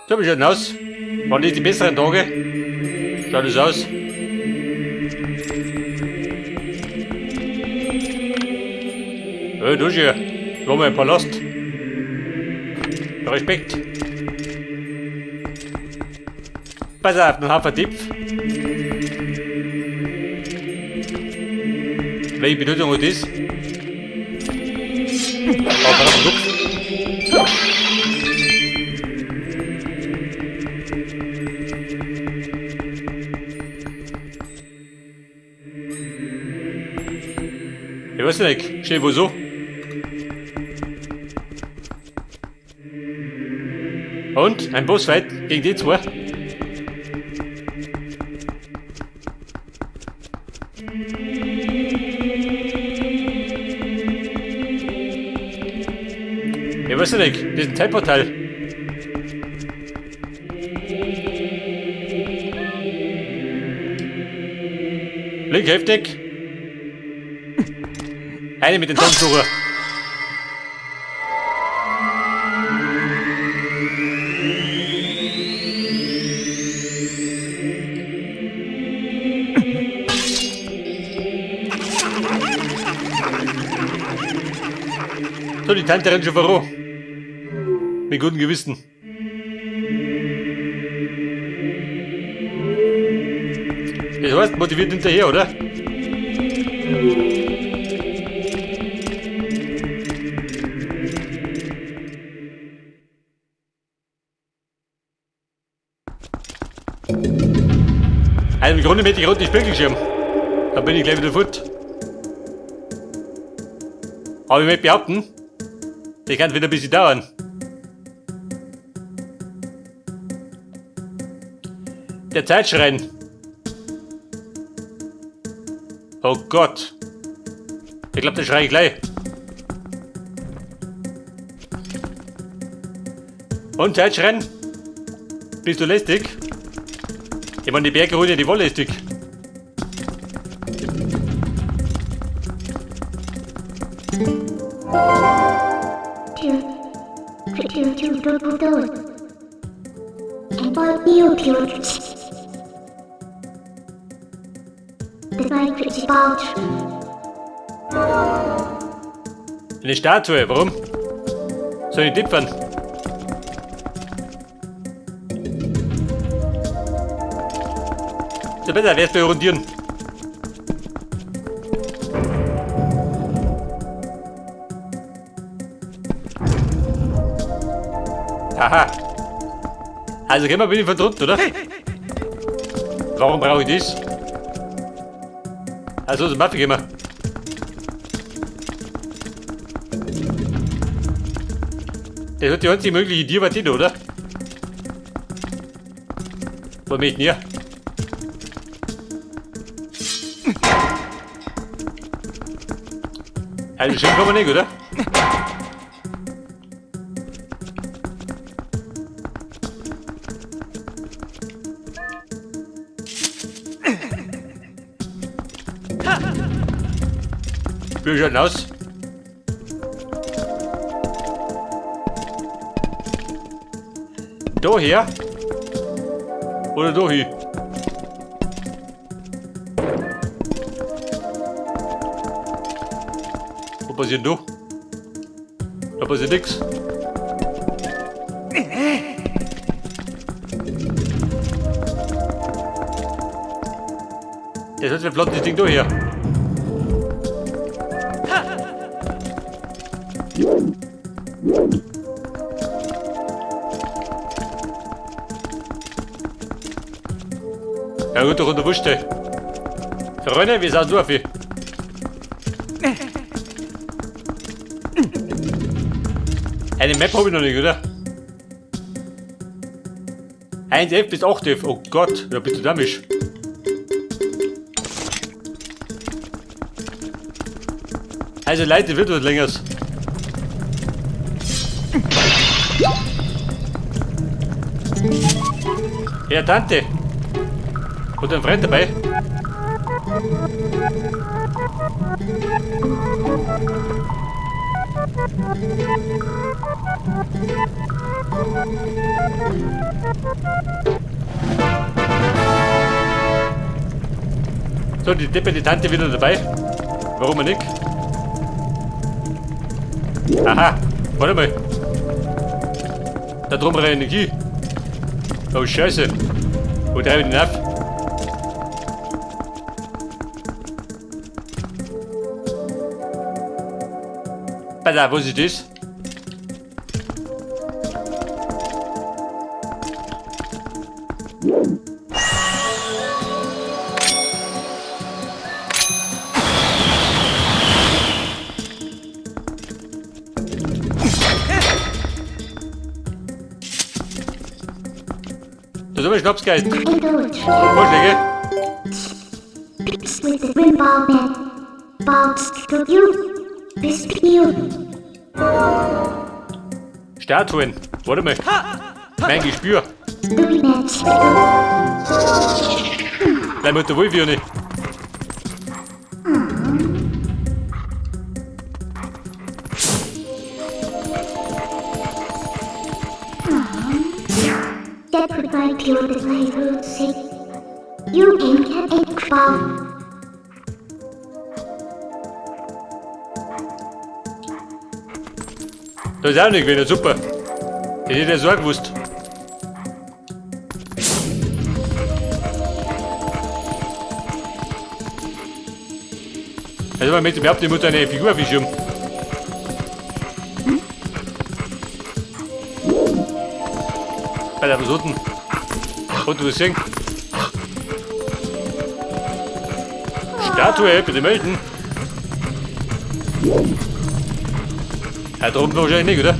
So, wie schaut denn aus? Waren das die besseren Tage? Schaut es aus? Ja, da schon. Da war mein Palast. Respekt. Pass auf, den Haufen Tipf. Welche Bedeutung hat das? Oh, verdammt, Ich weiß nicht, steht wohl so. Und? Ein Bossfight gegen die zwei? Ich weiß nicht, das ist ein Zeitportal. Link heftig. Eine mit den Tonnensucher. So, die Tante rennt schon voran. Mit gutem Gewissen. Das heißt, motiviert hinterher, oder? Also im Grunde möchte ich gerade den Spiegelschirm. Da bin ich gleich wieder fort. Aber ich möchte behaupten, das kann wieder ein bisschen dauern. Der Zeitschrein. Oh Gott. Ich glaub, den schrei ich gleich. Und Zeitschrein? Bist du lästig? Ich meine, die Berge holen ja die Wolle lästig. Eine Statue, warum? Soll ich tippern? So besser wär's bei rundieren. Aha. Also gehen wir bin ich von drunten, oder? Warum brauche ich das? Also zum Waffe gehen wir. Das hat die einzige mögliche Idee, war die, oder? Was möchte ich denn hier? Also schön kann man nicht, oder? Wie schaut denn aus? Da her? Oder da hin? Was passiert da? Da passiert nix. Das hat flott das Ding da her. Ja gut, doch runter wurscht, ey. Freunde, wir sind durch. Eine Map hab ich noch nicht, oder? 1F bis 8F. Oh Gott, da bist du damisch. Also Leute, wird was längeres. Ja, Tante. Hat ein Freund dabei? So, die Deppe, die Tante wieder dabei. Warum nicht? Aha, warte mal. Da drum rein Energie. Oh Scheiße. Wo treibe ich den ab? Pass auf, was ist das? Das ist aber Schnapsgeist. Vorschläge? Statuen. Warte mal. Mein Gespür. Bleib mit der Wolf, Da ist auch nicht wieder super. Ich hätte das auch gewusst. Also man möchte behaupten, ich muss eine Figur verschieben. Bei der unten? Und du sehen? Statue, bitte melden. Ja, da oben wahrscheinlich nicht, oder?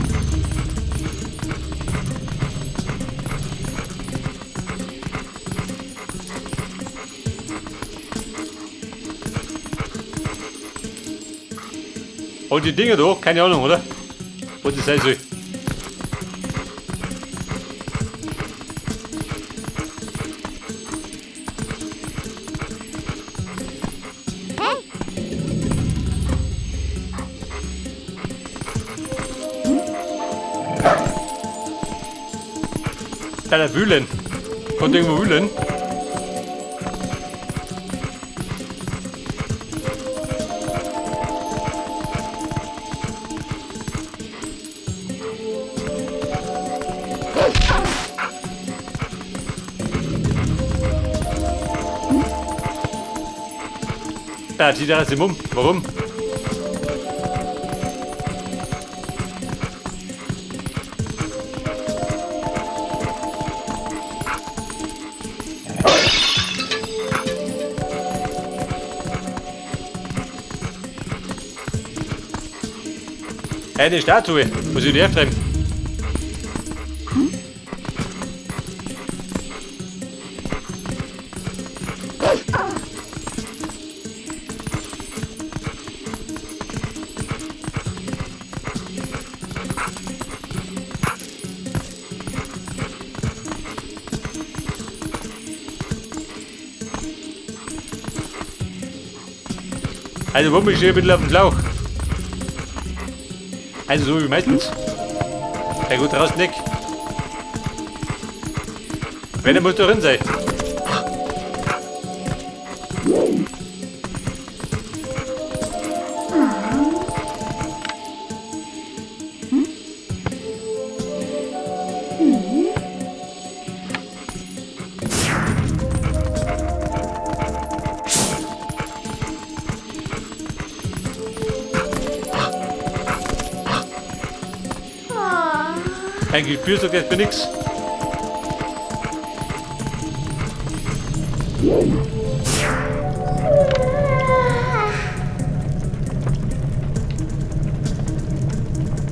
Und die Dinger da, keine Ahnung, oder? Was das sein soll. Da wühlen. Konnte irgendwo wühlen. Da zieht er das um. Warum? Eine Statue. Muss ich die hertreiben? Also, wo bin ich hier ein bisschen auf dem Schlauch? Also so wie meistens. Ja gut, raus nicht. Wenn, der muss drin sein. Ein Gespür sagt erstmal nichts.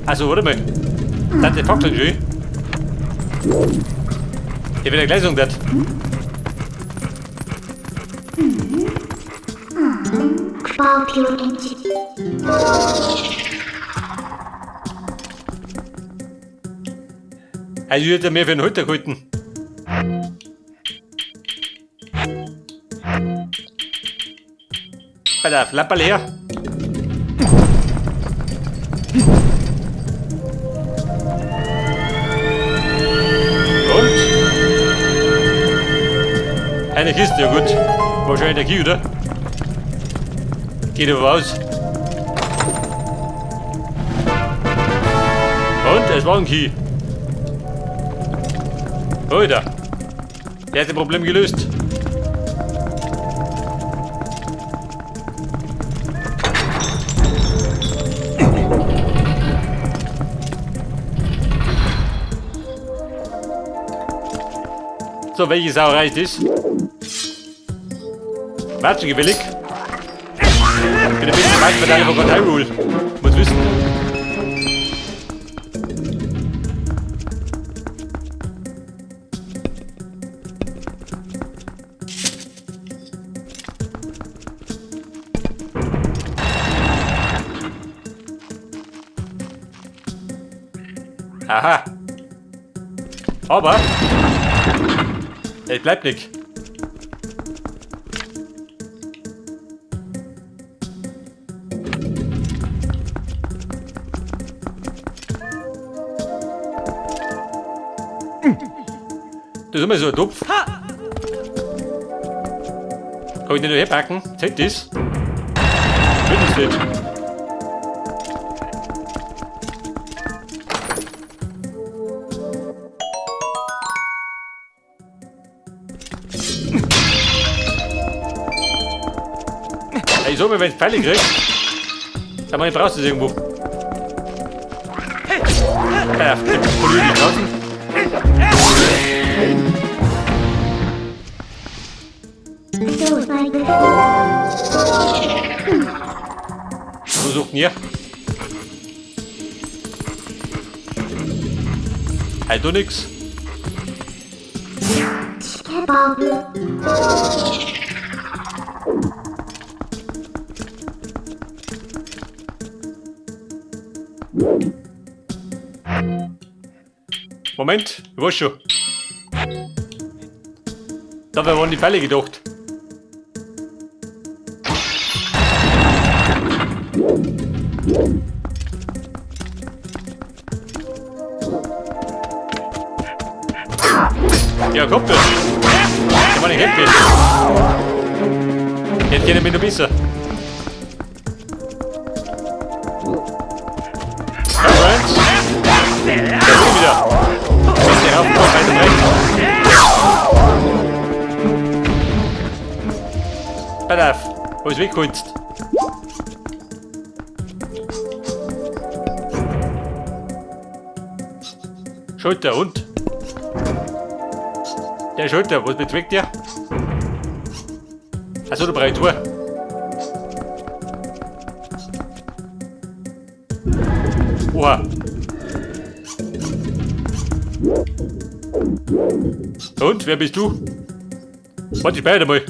Also, warte mal. Das ist Fackeln schön. Ich will ja gleich sagen, das. Also ich hätte mehr für den Holter gehalten. Pass auf, Lampe leer. Eine Kiste, ja gut. Wahrscheinlich der Key, oder? Geht aber aus. Und es war ein Key. Alter. Der hat das Problem gelöst. So, welche Sauerei ist das? Warte, gefällig. Ich bin ein bisschen weit verteilt von Gott Hyrule. Muss wissen. Aha. Aber es bleibt nicht. Das ist immer so ein Topf. Kann ich den noch herpacken? Zeigt das? Wird das nicht. Ich sag mir, wenn ich Pfeile krieg, dann mach ich brauchst du das irgendwo. Ja, die polieren die draußen. Wo sucht ihr? Halt doch nix. Moment, ich weiß schon. Dabei waren die Pfeile gedacht. Ja, kommt das. Ich meine, ich hätte jetzt geht er mir noch besser. Alright. Da bin ich wieder. Wenn der raufkommt, weiter rechts. Pass auf, wo ist weggeholzt? Schulter und? Der Schulter, was bezweckt der? Achso, du brauchst zwei. Oha. Und, wer bist du? Warte, ich beide mal.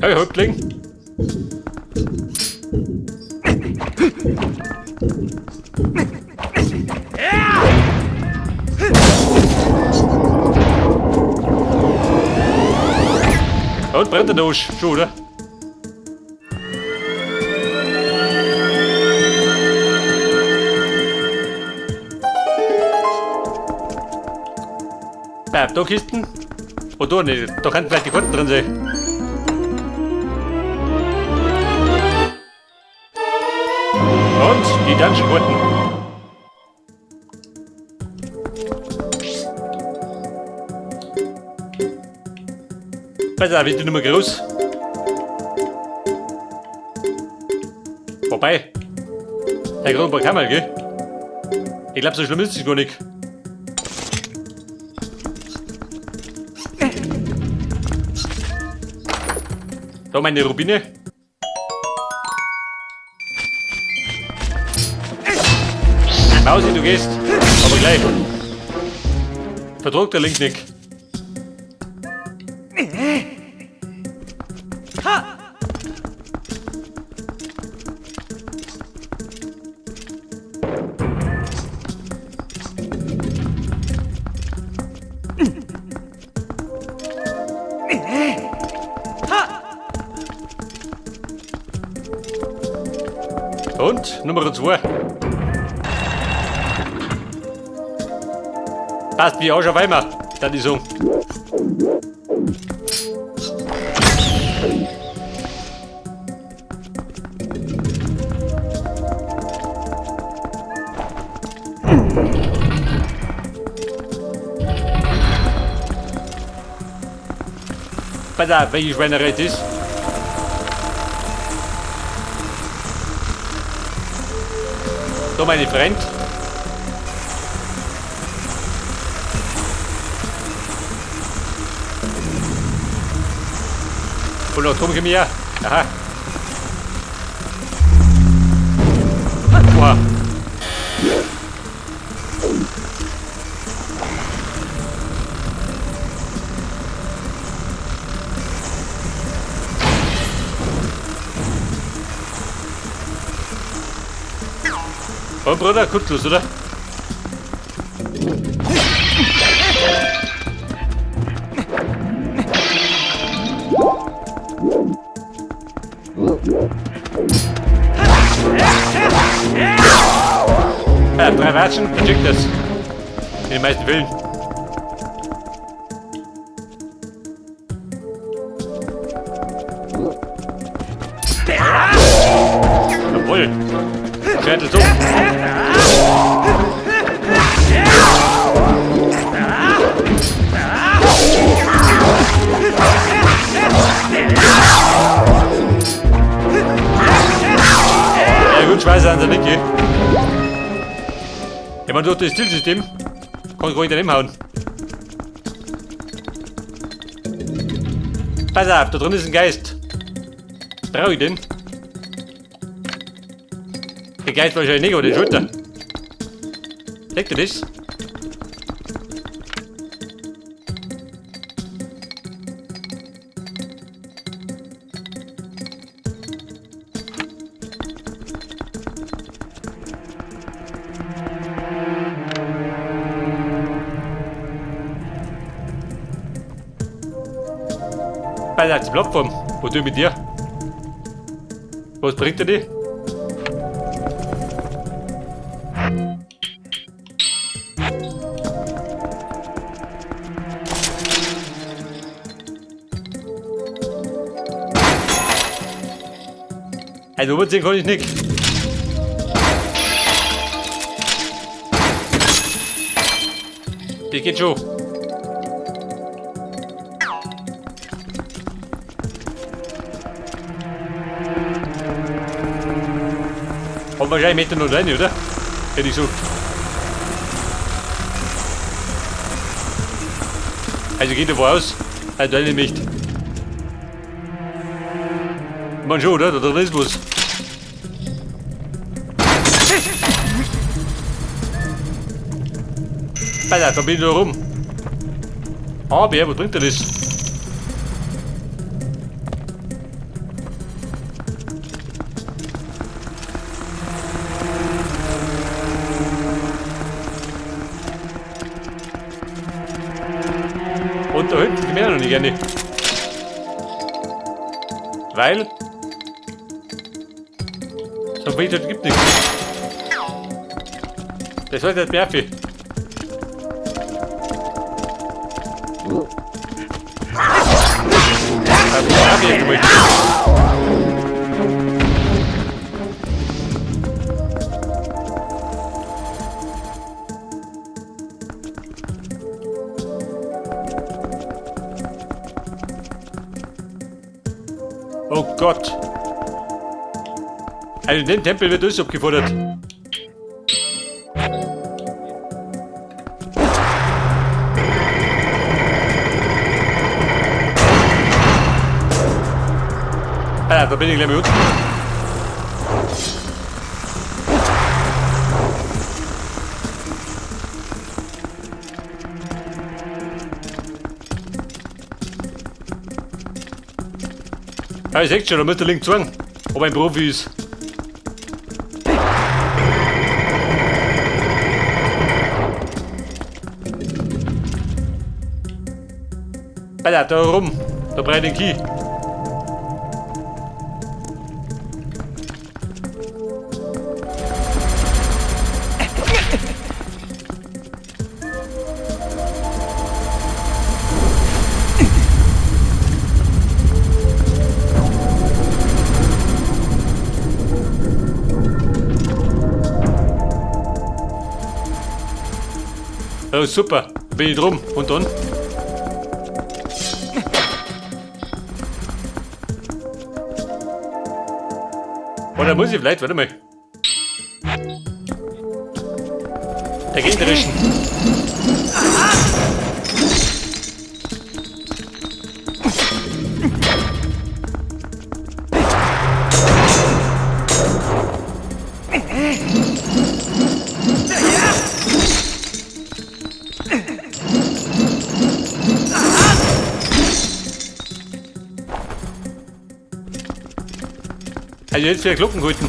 Hey, Häuptling. Und brennt der Arsch schon, oder? Bleib da Kisten. Oh, da nicht. Da könnten vielleicht die Karten drin sein. Und die Dungeon-Karten. Pass auf, ist die Nummer groß. Wobei, der Kronenberg kann mal, gell? Ich glaub, so schlimm ist es gar nicht. Da meine Rubine. Mausi, du gehst. Aber gleich. Vertragt der Link nicht. Punkt Nummer 2. Passt wie auch schon weiter, dann ich so. Pass auf, welche Schweinerei das ist. Da meine Freund. Und noch drum her. Aha. Boah. Oh Bruder, gut los, oder? Ja, 3 Watschen, ich check das. In den meisten Fällen. Jawohl. Schädel so. Ja gut, Schweißer an der Nicke. Ja, man durch das Zielsystem kann ich ruhig daneben hauen. Pass auf, da drin ist ein Geist. Brauche ich den? Der Geist wahrscheinlich nicht, aber die Schulter. Deckt ihr das? Pass auf, die Plattform. Was tue ich mit dir? Was bringt dir die? Also überziehen kann ich nicht. Die geht schon. Und wahrscheinlich möchte noch rein, oder? Hätte ich so. Also geht davon aus, also rein nicht. Man schon, oder? Da drin ist was. Alter, da bin ich nur rum. Aber, was bringt denn das? Und da hinten gehen wir noch nicht gerne. Weil so viel gibt nichts. Das war nicht mehr viel. Oh Gott. Also in dem Tempel wird alles abgefordert. Ah, da bin ich gleich mal unten. Ja, ich seh schon, da muss der Link zeigen, ob ein Profi ist. Alter, da rum, da brennt den Key. Oh, super. Bin ich drum. Und dann? Oder muss ich vielleicht, warte mal. Der gegnerischen. Also jetzt wieder Glocken gehalten.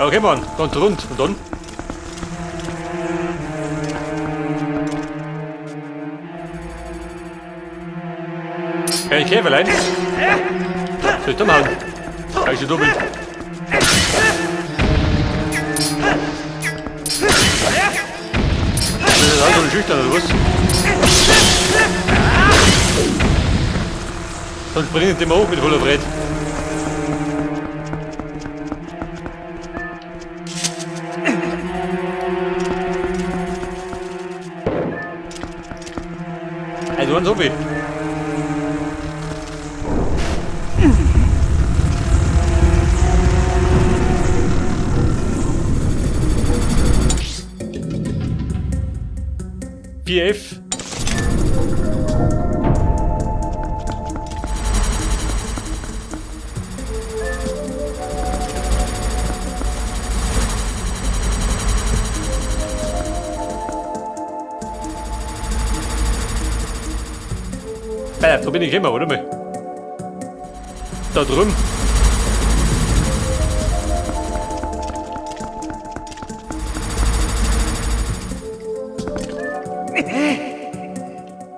Okay, Mann, ganz rund. Und dann? Kann ich Käferlein? Soll ich dumm hauen? Weil ich so dumm bin. Das ist auch so eine schüchtern, oder was? Sonst springen die immer hoch mit voller Brett. Also ein Zombie. F. Da bin ich immer, oder mal? Da drüben.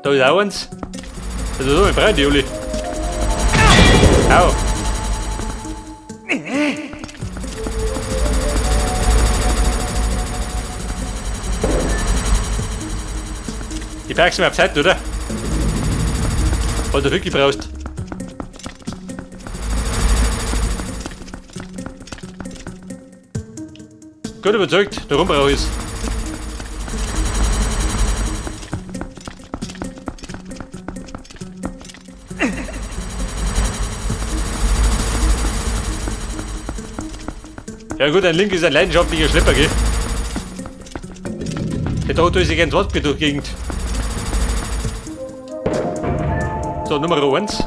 Da ist auch eins. Also so, ich brenne die, Uli. Au. Die packst du mir auf Zeit, oder? Was du wirklich brauchst. Gut überzeugt, darum brauche ich es. Ja gut, ein Link ist ein leidenschaftlicher Schlepper, gell? Der droht sich ein Wort durch die Gegend. So, Nummer 1.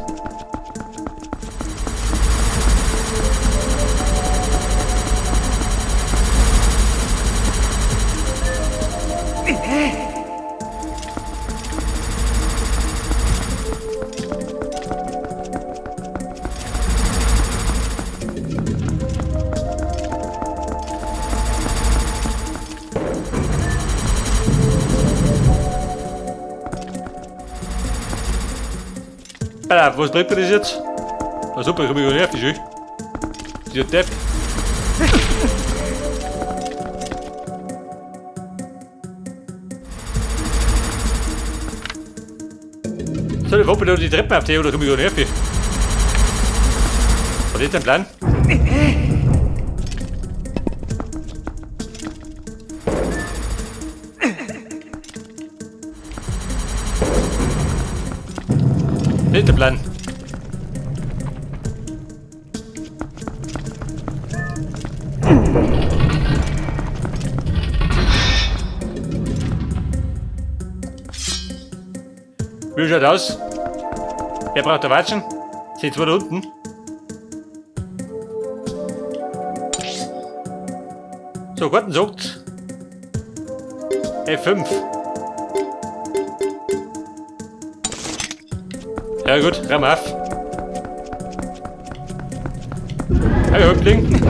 Alter, was bringt mir das jetzt? Na super, ich komm mich nervig, schön. Dieser Depp. So, ich hoffe, die Treppe auf die oder komm ich nervig. Was ist dein Plan? Nicht der Plan. Wie schaut aus? Wer braucht da Watschen? Sind zwei da unten? So, Garten sagt F5. Ja gut, ramm auf. Hey Häuptling.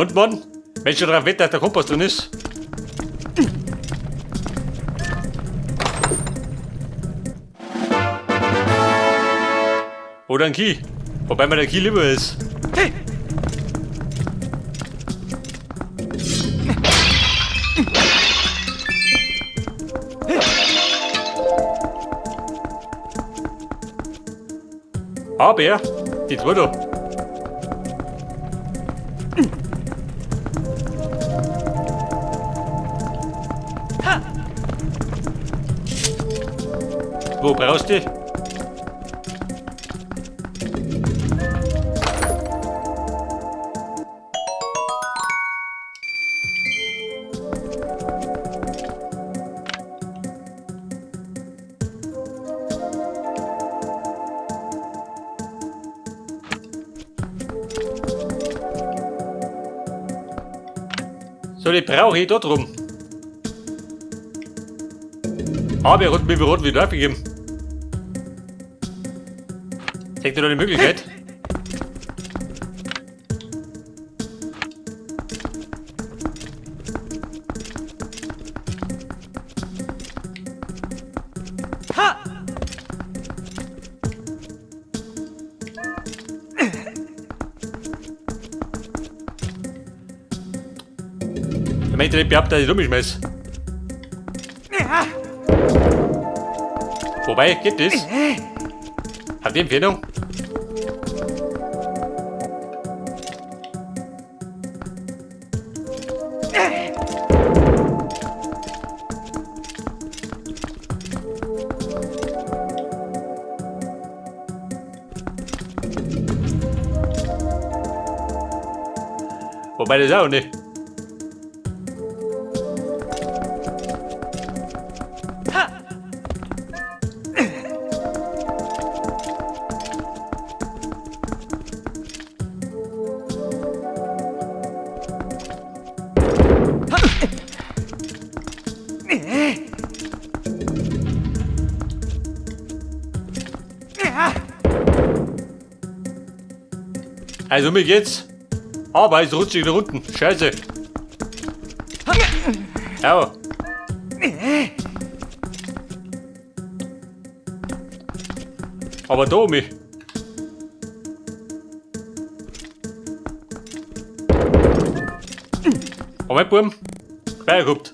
Und Mann, wenn schon darauf wetten, dass der Kompass drin ist. Oder ein Key. Wobei mir der Key lieber ist. Aber die zwei da. Wo brauchst du die? So, die brauche ich da drum. Aber er hat mir rot wieder abgegeben. Zeigt dir da die Möglichkeit? Ich möchte nicht behaupten, dass ich rumschmeiß. Wobei, geht das? Hat die Empfehlung? Wobei das auch nicht. Also mir geht's. Aber es rutscht nach unten. Scheiße. Au. Aber da mich. Moment, Buben. Speicher gehabt.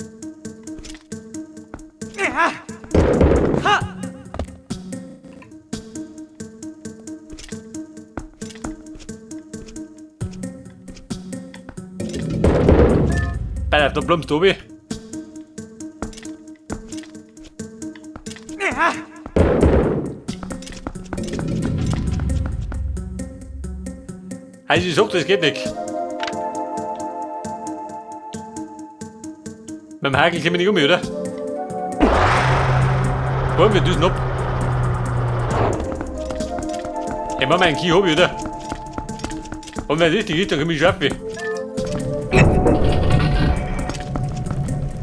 Da plumpst du oben. Also ich sag, das geht nicht. Mit dem Hakel kommen wir nicht um, oder? Wollen wir düsen ab? Ich mach meinen Key hab ich, oder? Und wenn es richtig ist, dann komm ich schaffen.